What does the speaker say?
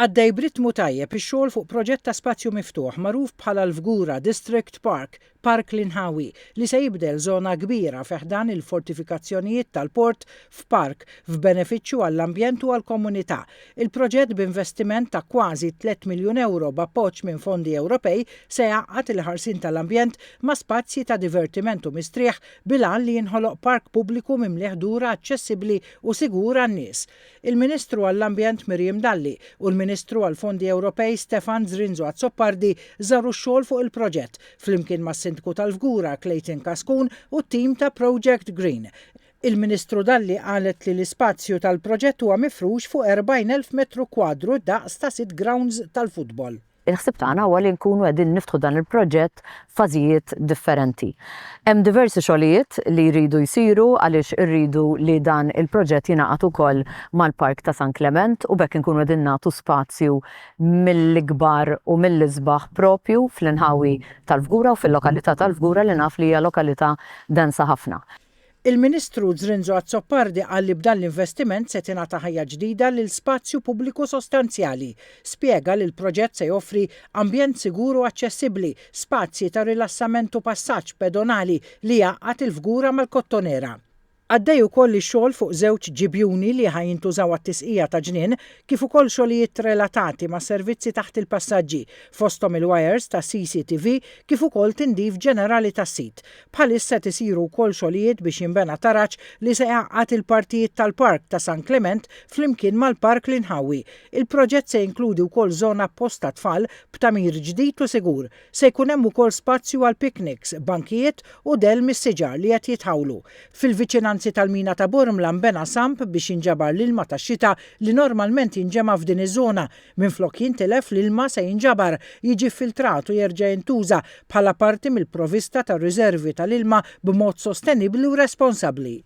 Għaddej b'ritmu tajjeb ix-xogħol fuq proġett ta' spazju miftuħ magħruf bħala l-Fgura District Park, Park l-Inħawi, li se jibdel żona kbira fi ħdan il-fortifikazzjonijiet tal-port f'park f'benefiċċju għall-ambjent u għall-komunità. Il-proġett b'investiment ta' kważi tlett miljun ewro b'appoġġ minn fondi Ewropej se jgħaqqad il-ħarsien tal-ambjent ma' spazji ta' divertiment u mistrieħ bil-għan li jinħoloq park pubbliku mimli ħdura aċċessibbli u sigur għan-nies. Il-Ministru għall-Ambjent Miriam Dalli u l-Ministru għall-Fondi Ewropej Stefan Zrinzo Azzopardi żaru x-xogħol fuq il-proġett, flimkien mas-Sindku tal-Fgura Clayton Cascun u t-tim ta' Project Green. Il-Ministru Dalli qalet li l-ispazju tal-proġett huwa mifrux fuq 40,000 metru kwadru daqs ta' sitt grounds tal-futbol. Il-ħsieb tagħna huwa li nkunu qegħdin niftħu dan il-proġett f'fażijiet differenti. Hemm diversi xogħlijiet li jridu jsiru għaliex irridu li dan il-proġett jingħaqad ukoll mal-Park ta' San Klement u b'hekk inkunu qegħdin nagħtu spazju mill-ikbar u mill-isbaħ propju fl-inħawi tal-Fgura u fil-lokalità tal-Fgura li naf li hija lokalità densa ħafna. Il-Ministru Zrinzo Azzopardi qal li b'dan l-investiment se tingħata ħajja ġdida lil spazju pubbliku sostanzjali. Spjega li l-proġett se joffri ambjent sigur u aċċessibbli, spazji ta' rilassament u passaġġ pedonali li jgħaqqad il-Fgura mal-Kottonera. Għaddej ukoll ix-xogħol fuq żewġ ġibjuni li ħa jintużaw għat-tisqija ta' ġnien kif ukoll xogħlijiet relatati ma' servizzi taħt il-passaġġi, fosthom il-wires tas-CCTV kif ukoll tindif ġenerali tas-sit. Bħalissa qed isiru wkoll xogħlijiet biex jinbena taraġ li se jgħaqqad il-partijiet tal-Park ta' San Klement flimkien mal-Park l-Inħawi. Il-proġett se jinkludi wkoll żona apposta għat-tfal b'tagħmir ġdid u sigur. Se jkun hemm ukoll spazju għal picnics, bankijiet u dell mis-siġar li qed jitħawlu. Fil-viċinanzi tal-mina ta' Bormla nbena sump biex jinġabar l-ilma tax-xita li normalment jinġema' f'din iż-żona Minflok jintilef, l-ilma se jinġabar, jiġi ffiltrat u jerġa' jintuża bħala parti mill-provvista ta' riżervi tal-ilma b'mod sostenibbli u responsabbli.